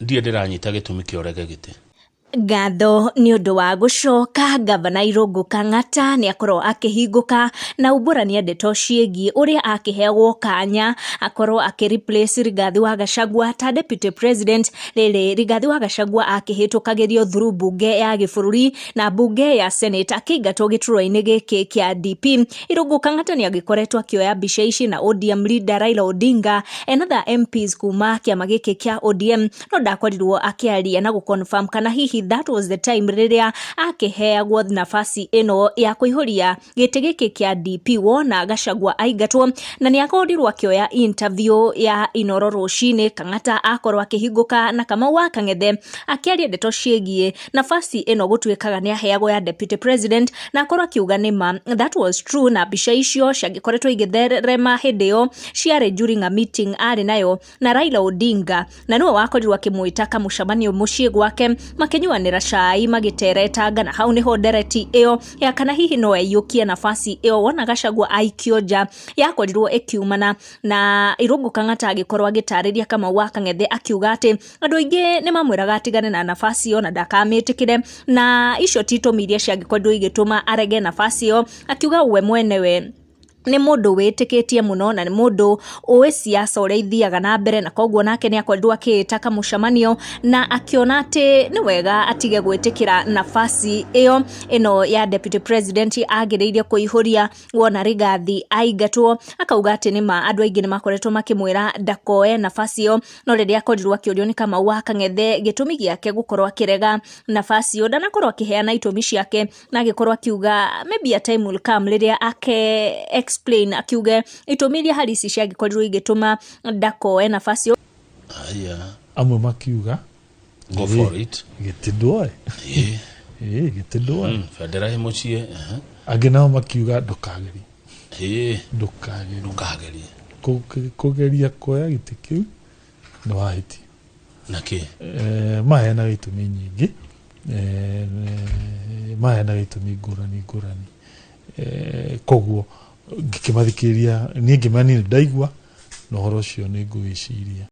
Ndirĩ ndĩranyita gĩtũmi kĩa ũrege gĩtĩ. Ngatho nĩ ũndũ wa gũcoka, Ngavana Irũngũ Kang'ata nĩ akorwo akĩhingũka na umbũrania ndeto ciĩgiĩ ũrĩa akĩheagwo kanya akorwo akĩ replace Rigathi wa Gachagua ta deputy president, rĩrĩ Rigathi wa Gachagua akĩhĩtũkagĩrio through mbunge ya gĩbũrũri na mbunge ya Senate akĩingatwo gĩturwa-inĩ gĩkĩ kĩa DP. Irũngũ Kang'ata nĩ agĩkoretwo akĩoya mbica ici na ODM leader Raila Odinga and other MPs kuma kĩama gĩkĩ kĩa ODM, no ndakorirwo akĩaria na gũ confirm kana hihi that was the time rĩrĩa akĩheagwo nafasi ĩno ya kũihũria gĩtĩ gĩkĩ kĩa DP wona Gachagua aingatwo. Na nĩ akorirwo akĩoya interview ya Inoro rũcinĩ. Kang'ata akorwo akĩhingũka na Kamau wa Kang'ethe akĩaria ndeto ciĩgiĩ nafasi ĩno gũtuĩkaga nĩ aheagwo ya deputy president, na akorwo akiuga nĩma that was true, na mbica icio ciangĩkoretwo igĩtherema hĩndĩ ĩyo ciarĩ during a meeting arĩ nayo na Raila Odinga, na nĩwe wakorirwo akĩmwĩta kamũcemanio mũciĩ gwake, makĩnyuanĩra cai, magĩteretanga, na hau nĩho ndereti ĩyo ya kana hihi no aiyũkie nafasi ĩyo wona Gachagua aikio nja yakorirwo ĩkiumana. Na Irũngũ Kang'ata agĩkorwo agĩtarĩria Kamau wa Kang'ethe akiuga atĩ andũ aingĩ nĩ mamwĩraga atigane na nafasi ĩyo na ndakamĩtĩkĩre, na icio ti itũmi iria ciangĩkorirwo igĩtũma arege nafasi ĩyo. Akiuga we mwenewe nĩ mũndũ wĩtĩkĩtie mũno na nĩ mũndũ ũĩ siasa ũrĩa ithiaga na mbere, na koguo nake nĩ akorirwo akĩĩta kamũcemanio na akĩona atĩ nĩ wega atige gwĩtĩkĩra nafasi ĩyo ĩno ya deputy president agĩrĩire kũihũria wona Rigathi aingatwo. Akauga atĩ nĩma andũ aingĩ nĩ makoretwo makĩmwĩra ndakoe nafasi ĩyo, no rĩrĩa akorirwo akĩũrio nĩ Kamau wa Kang'ethe gĩtũmi gĩake gũkorwo akĩrega nafasi ĩyo, ndanakorwo akĩheana itũmi ciake, na agĩkorwo akiuga maybe a time will come rĩrĩa ake explain, akiuge itũmi iria harisi ciangĩkorirwo igĩtũma ndakoe nafasi ĩyo. Aya. Amwe makiuga Go for it. Gĩtĩ ndwoe. Ĩĩ, gĩtĩ ndwoe. Bendera ĩ mũciĩ. Angĩ nao makiuga ndũkagerie. Ndũkagerie. Ndũkagerie. Kũgeria kuoya gĩtĩ kĩu nĩ wahĩtia. Na kĩ? Maheanaga itũmi nyingĩ, maheanaga itũmi ngũrani ngũrani. Koguo ngĩkĩmathikĩrĩria niĩ ngĩmenya niĩ nĩ ndaigua na ũhoro ũcio nĩ ngũwĩciria.